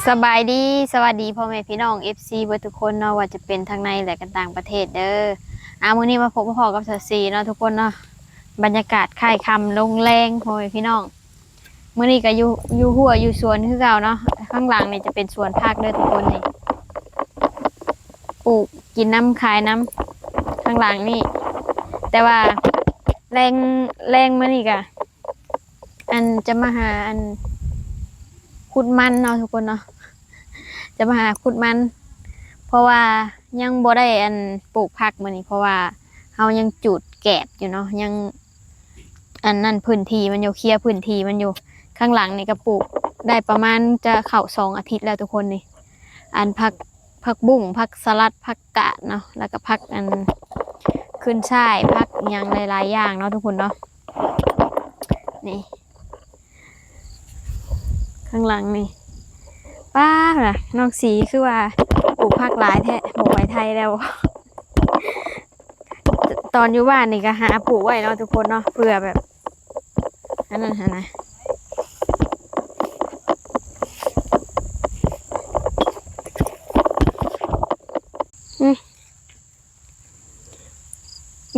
ສະບາຍດີ ສະຫວັດດີພໍ່ແມ່ພີ່ນ້ອງ ເອັຟຊີ ເບິດທຸກຄົນເນາະ ວ່າຈະເປັນທັງໃນ ແລະ ກັນຕ່າງປະເທດເດີ. ອາ ມື້ນີ້ມາພົບມາພໍ້ກັບສາວສີເນາະທຸກຄົນເນາະ. ບັນຍາກາດຄ້າຍຄ່ຳລົງແລງ ພໍ່ແມ່ພີ່ນ້ອງ. ມື້ນີ້ກໍຢູ່ ຢູ່ຮົ້ວຢູ່ສວນຄືເກົ່າເນາະ. ຂ້າງຫຼັງນີ້ຈະເປັນສວນຜັກເດີທຸກຄົນນີ້ ປູກກິນນຳຂາຍນຳ ຂ້າງຫຼັງນີ້. ແຕ່ວ່າແລງ ແລງມານີ້ກະ ອັນ ຈະມາຫາ ອັນ ຂຸດມັນເນາະທຸກຄົນເນາະ ຈະມາຫາຂຸດມັນ ເພາະວ່າຍັງບໍ່ໄດ້ ອັນ ປູກຜັກມື້ນີ້ ເພາະວ່າເຮົາຍັງຈູດແກບຢູ່ເນາະ ຍັງ ອັນນັ້ນພື້ນທີ່ມັນຢູ່ ເຄຍພື້ນທີ່ມັນຢູ່. ຂ້າງຫຼັງນີ້ກໍປູກໄດ້ປະມານຈະເຂົ້າສອງອາທິດແລ້ວທຸກຄົນນີ້ ອັນ ຜັກ ຜັກບຸ້ງ ຜັກສະຫຼັດ ຜັກກາດເນາະ ແລ້ວກໍຜັກ ອັນ ຂຶ້ນຊ່າຍ ຜັກຫຍັງຫຼາຍໆຢ່າງເນາະທຸກຄົນເນາະ. ນີ້ ຂ້າງຫຼັງນີ້ ປ້າ ນ້ອງສີຄືວ່າປູກຜັກຫຼາຍແທ້ ບໍ່ໄປໄທແລ້ວ. ຕອນຢູ່ບ້ານນີ້ກໍຫາປູກໄວ້ເນາະທຸກຄົນເນາະ ເພື່ອແບບ ອັນນັ້ນຫັ້ນນະ. ອືມ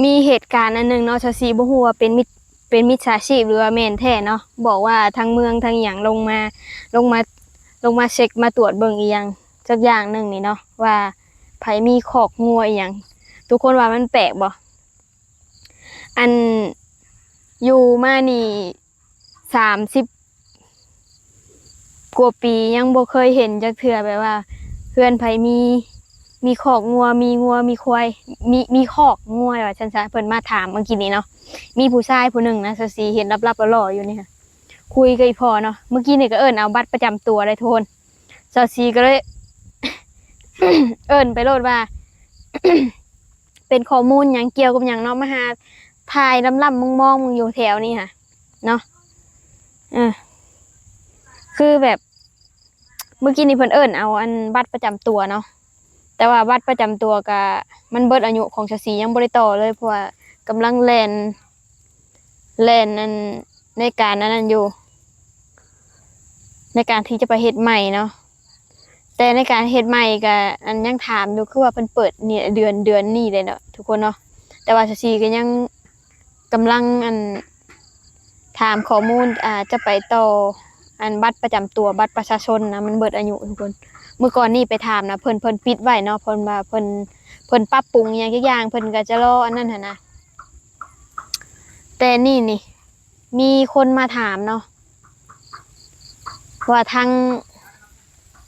ມີເຫດການອັນໜຶ່ງເນາະ ສາວສີບໍ່ຮູ້ວ່າເປັນມິດ ເປັນມິດສາຊີບ ຫຼືວ່າແມ່ນແທ້ເນາະ ບອກວ່າທາງເມືອງທາງຫຍັງລົງມາ ລົງມາ ລົງມາເຊັກມາຕວດເບິ່ງອີ່ຫຍັງຈັກຢ່າງໜຶ່ງນີ້ເນາະ ວ່າໃຜມີຄອກງົວອີ່ຫຍັງ. ທຸກຄົນວ່າມັນແປກບໍ່? ອັນ ຢູ່ມານີ້ສາມສິບກວ່າປີ ຍັງບໍ່ເຄີຍເຫັນຈັກເທື່ອ ແບບວ່າເຮືອນໃຜມີ ມີຄອກງົວ ມີງົວມີຄວາຍ ມີ ມີຄອກງົວວ່າຊັ້ນຊະ. ເພິ່ນມາຖາມເມື່ອກີ້ນີ້ເນາະ ມີຜູ້ຊາຍຜູ້ໜຶ່ງນະ ສາວສີເຫັນລັບໆຫຼໍ່ໆຢູ່ນີ້ ຄຸຍກັບອີ່ພໍ່ເນາະ. ເມື່ອກີ້ນີ້ກໍເອີ້ນເອົາບັດປະຈຳຕົວໄດ້ທຸກຄົນ ສາວສີກໍເລີຍ ເອີ້ນໄປໂລດວ່າ ເປັນຂໍ້ມູນຫຍັງ ກ່ຽວກັບຫຍັງເນາະ ມາຫາຖ່າຍລຳໆມອງໆຢູ່ແຖວນີ້ຫະເນາະ. ເອີ ຄືແບບ ເມື່ອກີ້ນີ້ເພິ່ນເອີ້ນເອົາ ອັນ ບັດປະຈຳຕົວເນາະ ແຕ່ວ່າບັດປະຈຳຕົວກະມັນເບິດອາຍຸຂອງສາວສີ ຍັງບໍ່ໄດ້ຕໍ່ເລີຍ ເພາະວ່າກຳລັງແລ່ນ ແລ່ນ ອັນ ໃນການອັນນັ້ນຢູ່ ໃນການທີ່ຈະໄປເຮັດໃໝ່ເນາະ. ແຕ່ໃນການເຮັດໃໝ່ກະ ອັນ ຍັງຖາມຢູ່ ຄືວ່າເພິ່ນເປີດນີ້ເດືອນ ເດືອນນີ້ເດ້ເນາະທຸກຄົນເນາະ. ແຕ່ວ່າສາວສີກໍຍັງກຳລັງ ອັນ ຖາມຂໍ້ມູນ ອ່າ ຈະໄປຕໍ່ ອັນ ບັດປະຈຳຕົວ ບັດປະຊາຊົນນະ ມັນເບິດອາຍຸທຸກຄົນ. ມື້ກ່ອນນີ້ໄປຖາມນະ ເພິ່ນ ເພິ່ນປິດໄວ້ເນາະ ເພິ່ນວ່າເພິ່ນ ເພິ່ນປັບປຸງອີ່ຫຍັງຈັກຢ່າງ ເພິ່ນກໍຈະລໍອັນນັ້ນຫັ້ນນະ. ແຕ່ນີ້ນີ້ ມີຄົນມາຖາມເນາະ ວ່າທາງ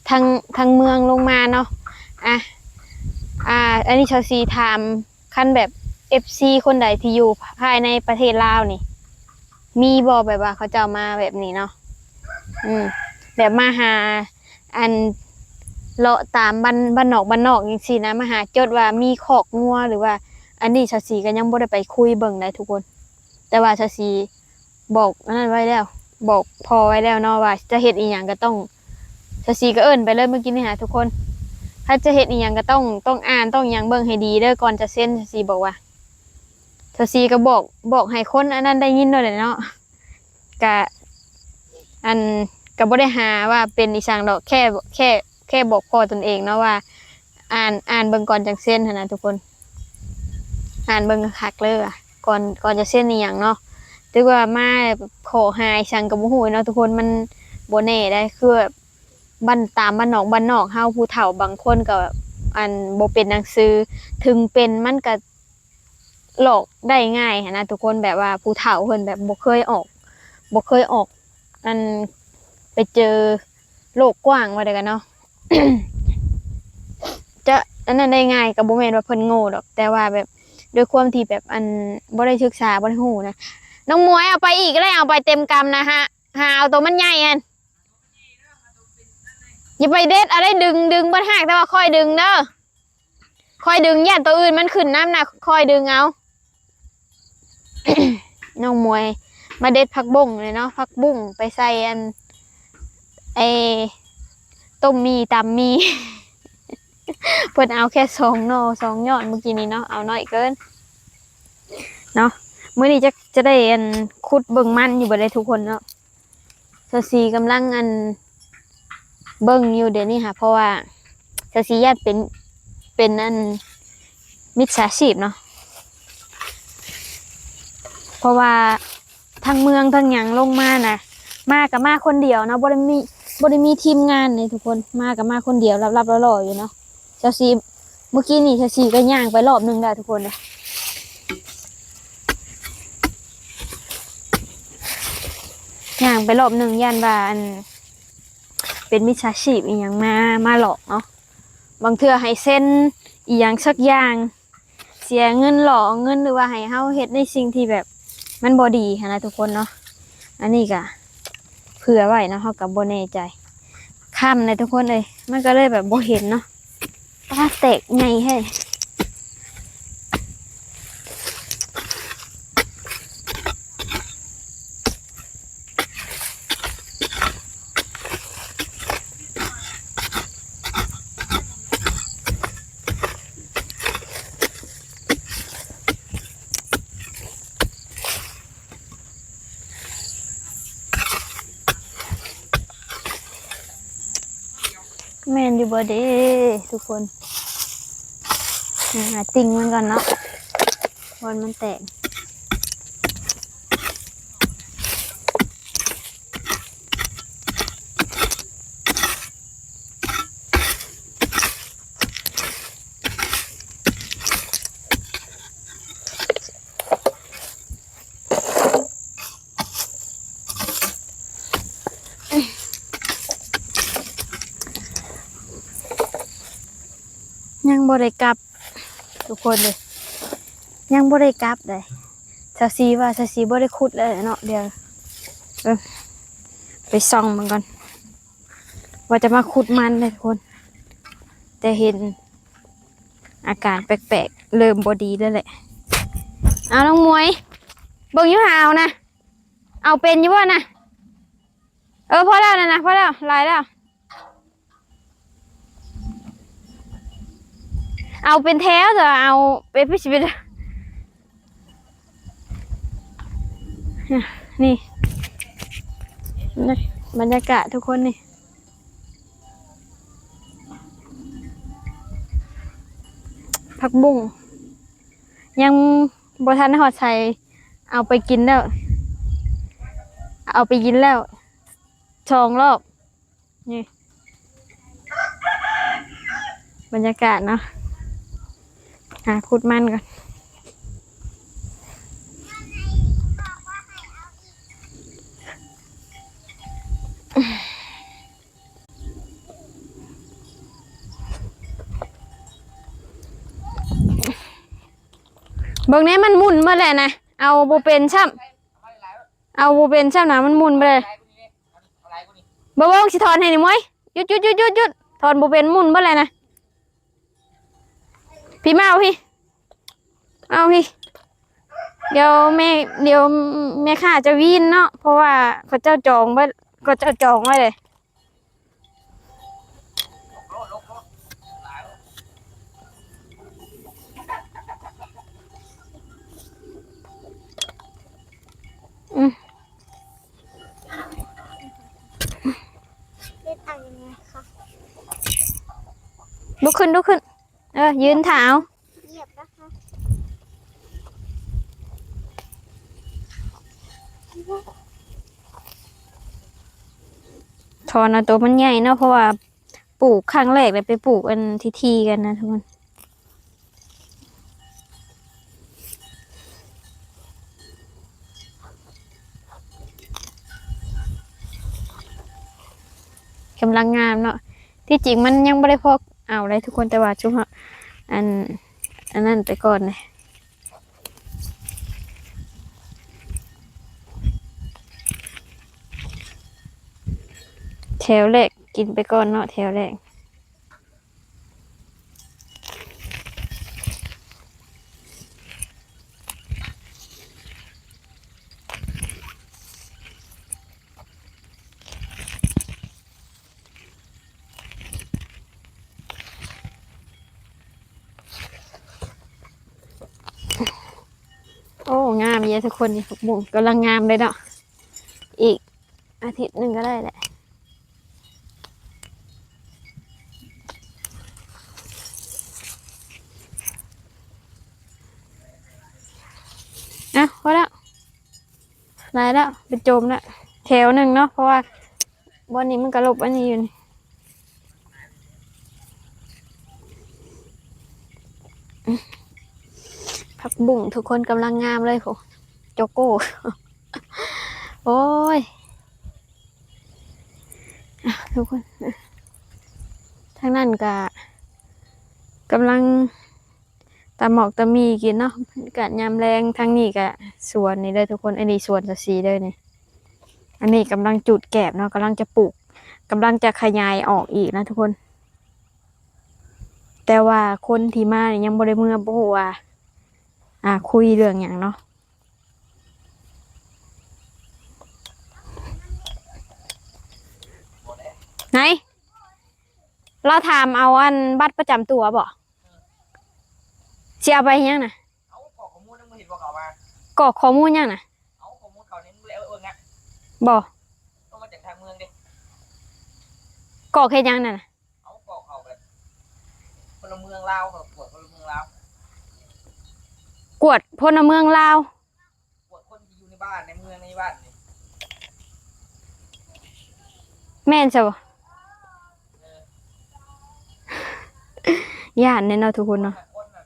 ທາງ ທາງເມືອງລົງມາເນາະ. ອ່ະ ອ່າ ອັນນີ້ສາວສີຖາມ ຄັນແບບ ເອັຟຊີ ຄົນໃດທີ່ຢູ່ພາຍໃນປະເທດລາວນີ້ ມີບໍ່ ແບບວ່າເຂົາເຈົ້າມາແບບນີ້ເນາະ ອືມ ແບບມາຫາ ອັນ ເລາະຕາມບ້ານ ບ້ານນອກ ບ້ານນອກຈັ່ງຊີ້ນະ ມາຫາຈົດວ່າມີຄອກງົວ ຫຼືວ່າ ອັນນີ້ສາວສີກໍຍັງບໍ່ໄດ້ໄປຄຸຍເບິ່ງໄດ໋ທຸກຄົນ. ແຕ່ວ່າສາວສີບອກອັນນັ້ນໄວ້ແລ້ວ ບອກພໍ່ໄວ້ແລ້ວເນາະ ວ່າຈະເຮັດອີ່ຫຍັງກໍຕ້ອງ ສາວສີກໍເອີ້ນໄປເລີຍມື້ກີ້ນີ້ຫາທຸກຄົນ ຖ້າຈະເຮັດອີ່ຫຍັງກໍຕ້ອງ ຕ້ອງອ່ານຕ້ອງຫຍັງເບິ່ງໃຫ້ດີເດີ ກ່ອນຈະເຊັນ ສາວສີບອກວ່າ ສາວສີກໍບອກ ບອກໃຫ້ຄົນອັນນັ້ນໄດ້ຍິນໂລດແຫຼະເນາະ ກະ ອັນ ກໍບໍ່ໄດ້ຫາວ່າເປັນອີ່ຫຍັງດອກ ແຄ່ ແຄ່ ແຄ່ບອກພໍ່ຕົນເອງເນາະວ່າ ອ່ານ ອ່ານເບິ່ງກ່ອນຈັ່ງເຊັນຫັ້ນນະທຸກຄົນ ອ່ານເບິ່ງຄັກໆເລີຍວ່າ ກ່ອນ ກ່ອນຈະເຊັນອີ່ຫຍັງເນາະ. ຖືວ່າມາຂໍ້ຫາອີ່ຫຍັງກໍບໍ່ຮູ້ເນາະທຸກຄົນ ມັນບໍ່ແນ່ໄດ໋ ຄືແບບບ້ານ ຕາມບ້ານນອກ ບ້ານນອກເຮົາ ຜູ້ເຖົ້າບາງຄົນກໍ ອັນ ບໍ່ເປັນໜັງສື ເຖິງເປັນມັນກໍ ຫຼອກໄດ້ງ່າຍຫັ້ນນະທຸກຄົນ ແບບວ່າຜູ້ເຖົ້າເພິ່ນແບບບໍ່ເຄີຍອອກ ບໍ່ເຄີຍອອກ ອັນ ໄປເຈີໂລກກວ້າງວ່າໃດກັນເນາະ ຈະອັນນັ້ນໄດ້ງ່າຍ ກໍບໍ່ແມ່ນວ່າເພິ່ນໂງ່ດອກ ແຕ່ວ່າແບບດ້ວຍຄວາມທີ່ແບບ ອັນ ບໍ່ໄດ້ສຶກສາ ບໍ່ໄດ້ຮູ້ນະ. ນ້ອງໝວຍ ເອົາໄປອີກກໍໄດ້ ເອົາໄປເຕັມກຳນະ ຫາ ຫາເອົາໂຕມັນໃຫຍ່ຫັ້ນ ຢ່າໄປເດັດເອົາໄດ້ ດຶງ ດຶງເບິດຮາກ ແຕ່ວ່າຄ່ອຍດຶງເດີ. ຄ່ອຍດຶງ ຢ້ານຕົວອື່ນມັນຂຶ້ນນຳນະ ຄ່ອຍດຶງເອົາ. ນ້ອງໝວຍມາເດັດຜັກບົ້ງເລີຍເນາະ ຜັກບຸ້ງໄປໃສ່ອັນ ໄອ້ ຕົ້ມໝີ່ ຕຳໝີ່ ເພິ່ນເອົາແຄ່ສອງໜໍ່ສອງຍອດມື້ກີ້ນີ້ເນາະ ເອົາໜ້ອຍເກີນເນາະ. ມື້ນີ້ຈັກຈະໄດ້ອັນ ຂຸດເບິ່ງມັນຢູ່ບໍ່ເດທຸກຄົນເນາະ. ສາວສີກຳລັງ ອັນ ເບິ່ງຢູ່ດຽວນີ້ຫາ ເພາະວ່າສາວສີຢ້ານເປັນ ເປັນອັນມິດສາຊີບເນາະ ເພາະວ່າທາງເມືອງທາງຫຍັງລົງມານະ ມາກໍມາຄົນດຽວເນາະ ບໍ່ໄດ້ມີ ບໍ່ໄດ້ມີທີມງານເດ້ທຸກຄົນ ມາກໍມາຄົນດຽວ ລັບໆຫຼໍ່ໆຢູ່ເນາະ. ສາວສີ ມື້ກີ້ນີ້ສາວສີກໍຍ່າງໄປລອບໜຶ່ງແລ້ວທຸກຄົນເອີຍ ຍ່າງໄປລອບໜຶ່ງ ຢ້ານວ່າອັນ ເປັນມິດສາຊີບອີ່ຫຍັງມາ ມາຫຼອກເນາະ ບາງເທື່ອໃຫ້ເຊັນອີ່ຫຍັງສັກຢ່າງ ເສຍເງິນຫຼອກເງິນ ຫຼືວ່າໃຫ້ເຮົາເຮັດໃນສິ່ງທີ່ແບບມັນບໍ່ດີຫັ້ນນະທຸກຄົນເນາະ. ອັນນີ້ກະເຜື່ອໄວ້ເນາະ ເຮົາກະບໍ່ແນ່ໃຈ ຄ່ຳແຫຼະທຸກຄົນເອີຍ ມັນກໍເລີຍແບບບໍ່ເຫັນເນາະ. ປາ ແຕກໃຫຍ່ແທ້. ແມ່ນຢູ່ບໍ່ເດ້ທຸກຄົນ? ຫາຕິ່ງມັນກ່ອນເນາະ ບ່ອນມັນແຕກ. ຍັງບໍ່ໄດ້ກັບທຸກຄົນເດີ ຍັງບໍ່ໄດ້ກັບເດ້. ສາວສີວ່າສາວສີບໍ່ໄດ້ຂຸດແລ້ວເນາະ ດຽວ ເອີ ໄປສ່ອງເບິ່ງກ່ອນ ວ່າຈະມາຂຸດມັນເດ້ທຸກຄົນ ແຕ່ເຫັນອາການແປກໆ ເລີ່ມບໍ່ດີແລ້ວແຫຼະ. ເອົາ ນ້ອງໝວຍ ເບິ່ງຢູ່ຫາ ເອົານະ ເອົາເປັນຢູ່ບໍ່ນະ? ເອີ ພໍແລ້ວນັ້ນນະ ພໍແລ້ວ ຫຼາຍແລ້ວ. ເອົາເປັນແຖວເຖາະ ເອົາເປັນ ຄືຊິເປັນ ນີ້ ບັນຍາກາດທຸກຄົນນີ້ ຜັກບຸ້ງຍັງບໍ່ທັນຮອດໃສ ເອົາໄປກິນແລ້ວ ເອົາໄປກິນແລ້ວສອງລອບ. ນີ້ ບັນຍາກາດເນາະ ຫາຂຸດມັນກ່ອນ. ເບິ່ງແດ່ ມັນໝຸ່ນໝົດແລ້ວນະ ເອົາບໍ່ເປັນຊ້ຳ ເອົາບໍ່ເປັນຊ້ຳນະ ມັນໝຸ່ນໝົດແລ້ວ. ບໍ່ ບໍ່ ຊິຖອນໃຫ້ນີ້ ມວຍ ຢຸດ ຢຸດ ຢຸດ ຢຸດ ຖອນບໍ່ເປັນ ໝຸ່ນເບິດແລ້ວນະ. ພີ່ ມາເອົາ ພີ່ ເອົາ ພີ່ ດຽວແມ່ ດຽວແມ່ຄ້າຈະວີນເນາະ ເພາະວ່າເຂົາເຈົ້າຈອງໄວ້ ເຂົາເຈົ້າຈອງໄວ້ເດ້. ອືມ ເຮັດເອົາຍັງໄງຄະ? ລຸກຂຶ້ນ ລຸກຂຶ້ນ ເອີ ຢືນຖ້າເອົາ. ຖອນເອົາໂຕມັນໃຫຍ່ເນາະ ເພາະວ່າປູກຄັ້ງແລກ ແລ້ວໄປປູກອັນທີ່ໆກັນນະທຸກຄົນ. ກຳລັງງາມເນາະ ທີ່ຈິງມັນຍັງບໍ່ໄດ້ພໍເອົາເລີຍທຸກຄົນ ແຕ່ວ່າຊຸມເຮົາ ອັນ ອັນນັ້ນໄປກ່ອນເລີຍ ແຖວແລກ ກິນໄປກ່ອນເນາະ ແຖວແລກ. ໂອ້ ງາມເດທຸກຄົນ ນີ້ ຜັກບຸ້ງກຳລັງງາມເລີຍເນາະ ອີກອາທິດໜຶ່ງກໍໄດ້ແຫຼະ. ນະ ພໍແລ້ວ ຫຼາຍແລ້ວ ໄປໂຈມແລ້ວ ແຖວໜຶ່ງເນາະ ເພາະວ່າບ່ອນນີ້ມັນກະລົບອັນນີ້ຢູ່ນີ້. ຜັກບຸ້ງທຸກຄົນກຳລັງງາມເລີຍ ໂອ້ ໂຈໂກ້ ໂອ້ຍ ອ່ະ ທຸກຄົນ ທາງນັ້ນກະກຳລັງຕຳໝອກຕຳໝີ່ກິນເນາະ ອາກາດຍາມແລງ. ທາງນີ້ກະສວນນີ້ເດີທຸກຄົນ ອັນນີ້ສວນສາສີເດີນີ້. ອັນນີ້ກຳລັງຈູດແກບເນາະ ກຳລັງຈະປູກ ກຳລັງຈະຂະຫຍາຍອອກອີກນະທຸກຄົນ. ແຕ່ວ່າຄົນທີ່ມານີ້ຍັງບໍ່ໄດ້ເມືອ ບໍ່ຮູ້ວ່າ ອ່າ ຄຸຍເລື່ອງຫຍັງເນາະ. ໄຫນ ລາວຖາມເອົາອັນບັດປະຈຳຕົວບໍ? ຊິເອົາໄປເຮັດຫຍັງນະ? ເອົາ ກອກຂໍ້ມູນຍັງບໍ່ເຫັນວ່າເຂົາເອົາມາ ກອກຂໍ້ມູນຫຍັງນະ? ເອົາ ຂໍ້ມູນເຂົານີ້ ມຶງບໍ່ໄດ້ເອົາເບິ່ງອະ ບໍ່ ເອົາມາຈາກທາງເມືອງເດ້. ກອກເຮັດຫຍັງນັ້ນນະ? ເອົາ ກອກເຂົາແບບພົນລະເມືອງລາວ ເຂົາກວດພົນລະເມືອງລາວ ກວດພົນລະເມືອງລາວ ກວດຄົນທີ່ຢູ່ໃນບ້ານ ໃນເມືອງ ໃນບ້ານນີ້ ແມ່ນຊະບໍ? ເອີ ຢ້ານແດ່ເນາະທຸກຄົນເນາະ ຄົນນະ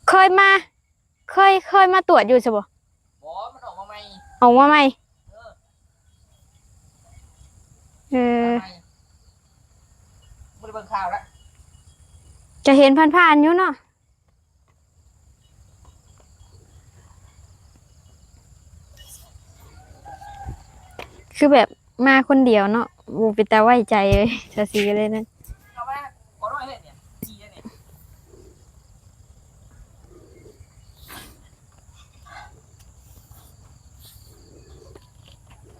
ເຄີຍມາ ເຄີຍ ເຄີຍມາຕວດຢູ່ຊະບໍ? ບໍ່ ມັນອອກມາໃໝ່ ອອກມາໃໝ່ ເອີ ເອີ ມາໃໝ່ ບໍ່ໄດ້ເບິ່ງຂ່າວລະ ຈະເຫັນຜ່ານໆຢູ່ເນາະ. ຄືແບບມາຄົນດຽວເນາະ ບໍ່ເປັນຕາໄວ້ໃຈເລີຍ ສາວສີກໍເລີຍນັ້ນ ເຂົ້າມາ ຂໍໜ້ອຍເລີຍນີ້ ດີແລ້ວນີ້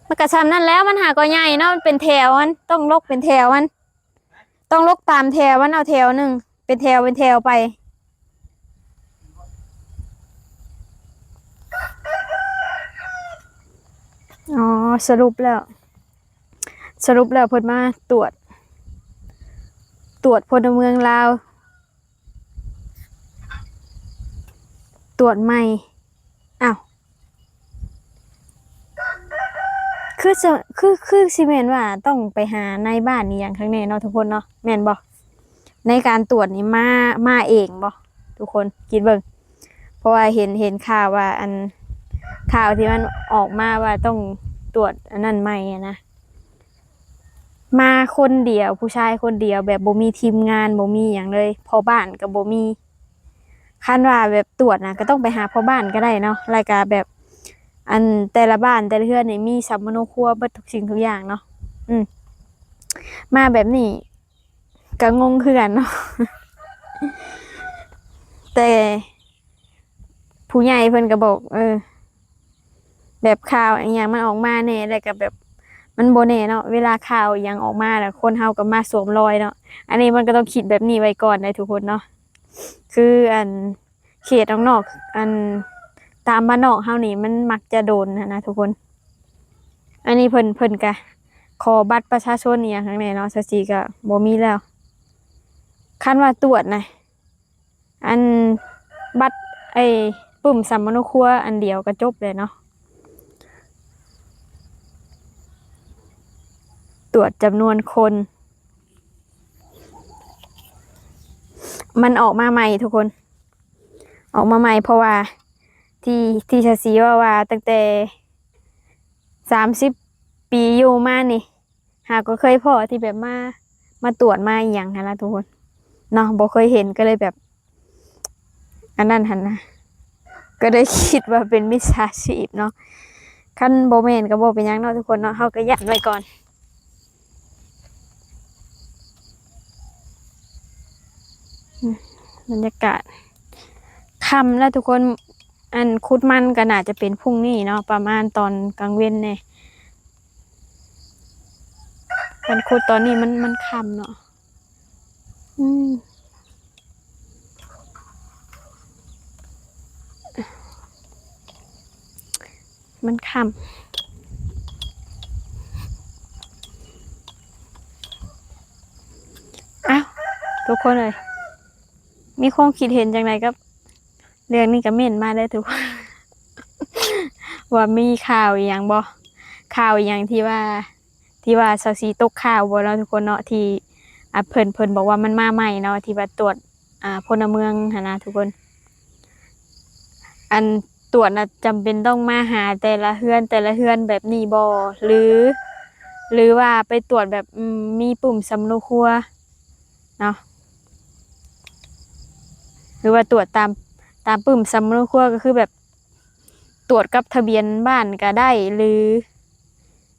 ມັນກະຊ່ຳນັ້ນແຫຼະ ມັນຫາກໍໃຫຍ່ເນາະ ມັນເປັນແຖວ ມັນຕ້ອງລົກເປັນແຖວ ມັນ ຕ້ອງລົກຕາມແຖວ ມັນເອົາແຖວໜຶ່ງ ເປັນແຖວ ເປັນແຖວໄປ. ອໍ ສະຫຼຸບແລ້ວ ສະຫຼຸບແລ້ວເພິ່ນມາຕວດ ຕວດພົນລະເມືອງລາວ ຕວດໃໝ່ ອ້າວ ຄື ຄື ຄືຊິແມ່ນວ່າຕ້ອງໄປຫານາຍບ້ານອີ່ຫຍັງຂ້າງໃນເນາະທຸກຄົນເນາະ ແມ່ນບໍ່? ໃນການຕວດນີ້ມາ ມາເອງບໍ່? ທຸກຄົນຄິດເບິ່ງ ເພາະວ່າເຫັນ ເຫັນຂ່າວວ່າ ອັນ ຂ່າວທີ່ມັນອອກມາວ່າຕ້ອງຕວດອັນນັ້ນໃໝ່ຫັ້ນນະ ມາຄົນດຽວ ຜູ້ຊາຍຄົນດຽວ ແບບບໍ່ມີທີມງານ ບໍ່ມີຫຍັງເລີຍ ພໍ່ບ້ານກໍບໍ່ມີ. ຄັນວ່າແບບຕວດນະ ກໍຕ້ອງໄປຫາພໍ່ບ້ານກໍໄດ້ເນາະ ແລ້ວກໍແບບ ອັນ ແຕ່ລະບ້ານແຕ່ລະເຮືອນນີ້ມີສຳມະໂນຄົວເບິດທຸກສິ່ງທຸກຢ່າງເນາະ. ອືມ ມາແບບນີ້ກໍງົງຄືກັນເນາະ ແຕ່ຜູ້ໃຫຍ່ເພິ່ນກໍບອກ ເອີ ແບບຂ່າວອີ່ຫຍັງມັນອອກມາແດ່ ແລ້ວກໍແບບມັນບໍ່ແນ່ເນາະ ເວລາຂ່າວອີ່ຫຍັງອອກມາແລ້ວ ຄົນເຮົາກໍມາສວມລອຍເນາະ. ອັນນີ້ມັນກໍຕ້ອງຄິດແບບນີ້ໄວ້ກ່ອນເດ້ທຸກຄົນເນາະ ຄື ອັນ ເຂດນອກໆ ອັນ ຕາມບ້ານນອກເຮົານີ້ມັນມັກຈະໂດນຫັ້ນນະທຸກຄົນ. ອັນນີ້ເພິ່ນ ເພິ່ນກະຂໍບັດປະຊາຊົນອີ່ຫຍັງຫຍັງແດ່ເນາະ ສາວສີກະບໍ່ມີແລ້ວ. ຄັນວ່າຕວດນະ ອັນ ບັດ ໄອ້ ປຶ້ມສຳມະໂນຄົວອັນດຽວກະຈົບແລ້ວເນາະ ຕວດຈຳນວນຄົນ. ມັນອອກມາໃໝ່ທຸກຄົນ ອອກມາໃໝ່ ເພາະວ່າທີ່ ທີ່ສາວສີເວົ້າວ່າຕັ້ງແຕ່ສາມສິບປີຢູ່ມານີ້ ຫາກໍເຄີຍພໍ້ທີ່ແບບມາ ມາຕວດມາອີ່ຫຍັງຫັ້ນລະທຸກຄົນເນາະ ບໍ່ເຄີຍເຫັນ ກໍເລີຍແບບ ອັນນັ້ນຫັ້ນນະ ກໍໄດ້ຄິດວ່າເປັນມິດສາຊີບເນາະ. ຄັນບໍ່ແມ່ນກໍບໍ່ເປັນຫຍັງເນາະທຸກຄົນເນາະ ເຮົາກໍຢ້ານໄວ້ກ່ອນ. ອືມ ບັນຍາກາດຄ່ຳແລ້ວທຸກຄົນ ອັນ ຂຸດມັນກໍໜ້າຈະເປັນພຸ່ງນີ້ເນາະ ປະມານຕອນກາງເວັນແດ່. ຄັນຂຸດຕອນນີ້ມັນ ມັນຄ່ຳເນາະ. ອືມ ມັນຄ່ຳ. ອ້າວ ທຸກຄົນເອີຍ ມີຄວາມຄິດເຫັນຈັ່ງໃດກັບ ເລື່ອງນີ້ກໍເມັ້ນມາເດີທຸກຄົນ ວ່າມີຂ່າວອີ່ຫຍັງບໍ່ ຂ່າວອີ່ຫຍັງທີ່ວ່າ ທີ່ວ່າສາວສີຕົກຂ່າວບໍ່ເນາະທຸກຄົນເນາະ ທີ່ ອ່າ ເພິ່ນ ເພິ່ນບອກວ່າມັນມາໃໝ່ເນາະ ທີ່ວ່າຕວດ ອ່າ ພົນລະເມືອງຫັ້ນນະທຸກຄົນ. ອັນຕວດນະຈຳເປັນຕ້ອງມາຫາແຕ່ລະເຮືອນ ແຕ່ລະເຮືອນແບບນີ້ບໍ່ ຫຼື ຫຼືວ່າໄປຕວດແບບ ອືມ ມີປຶ້ມສຳໂນຄົວເນາະ ຫຼືວ່າຕວດຕາມ ຕາມປຶ້ມສຳໂນຄົວ ກໍຄືແບບ ຕວດກັບທະບຽນບ້ານກໍໄດ້ ຫຼື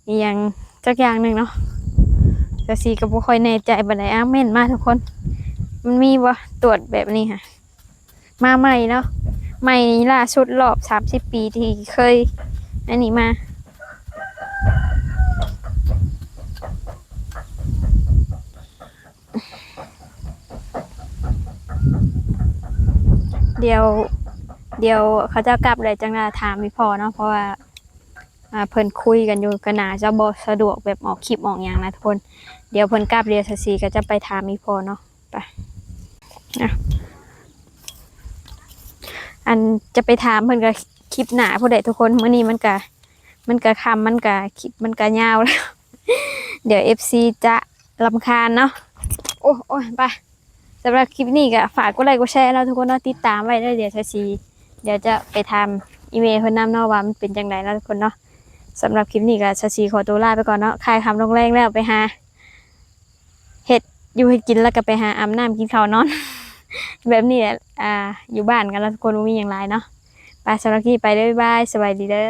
ອີ່ຫຍັງຈັກຢ່າງໜຶ່ງເນາະ ສາວສີກໍບໍ່ຄ່ອຍແນ່ໃຈປານໃດ. ອ້າວ ເມັ້ນມາທຸກຄົນ ມັນມີບໍ່ ຕວດແບບນີ້ຫະ ມາໃໝ່ເນາະ ໃໝ່ນີ້ລ່າສຸດລອບສາມສິບປີທີ່ເຄີຍອັນນີ້ມາ. ດຽວ ດຽວເຂົາເຈົ້າກັບແລ້ວຈັ່ງວ່າຖາມອີ່ພໍ່ເນາະ ເພາະວ່າ ອ່າ ເພິ່ນຄຸຍກັນຢູ່ ກໍໜ້າຈະບໍ່ສະດວກແບບອອກຄລິບອອກຫຍັງນະທຸກຄົນ. ດຽວເພິ່ນກັບ ດຽວສາວສີກໍຈະໄປຖາມອີ່ພໍ່ເນາະ ໄປ ອ່ະ ອັນຈະໄປຖາມເພິ່ນກໍຄລິບໜ້າພຸ້ນແຫຼະທຸກຄົນ. ມື້ນີ້ມັນກະ ມັນກະຄ່ຳ ມັນກະ ຄລິບມັນກະຍາວແລ້ວ ດຽວເອັຟຊີຈະລຳຄານເນາະ. ໂອ້ ໂອ້ຍ ໄປ ສຳລັບຄລິບນີ້ກໍຝາກກົດໄລກົດແຊເນາະທຸກຄົນເນາະ ຕິດຕາມໄວ້ເດີ. ດຽວສາວສີ ດຽວຈະໄປຖາມອີ່ແມ່ເພິ່ນນຳເນາະ ວ່າມັນເປັນຈັ່ງໃດເນາະທຸກຄົນເນາະ. ສຳລັບຄລິບນີ້ກໍສາວສີຂໍຕົວລາໄປກ່ອນເນາະ ຄ້າຍຄ່ຳລົງແລງແລ້ວ ໄປຫາເຮັດຢູ່ເຮັດກິນ ແລ້ວກໍໄປຫາອາບນ້ຳກິນເຂົ້ານອນ ແບບນີ້ແຫຼະ ອ່າ ຢູ່ບ້ານກັນເນາະທຸກຄົນ ບໍ່ມີຫຍັງຫຼາຍເນາະ. ໄປ ສຳລັບຄລິບນີ້ໄປເດີ ບາຍບາຍ ສະບາຍດີເດີ.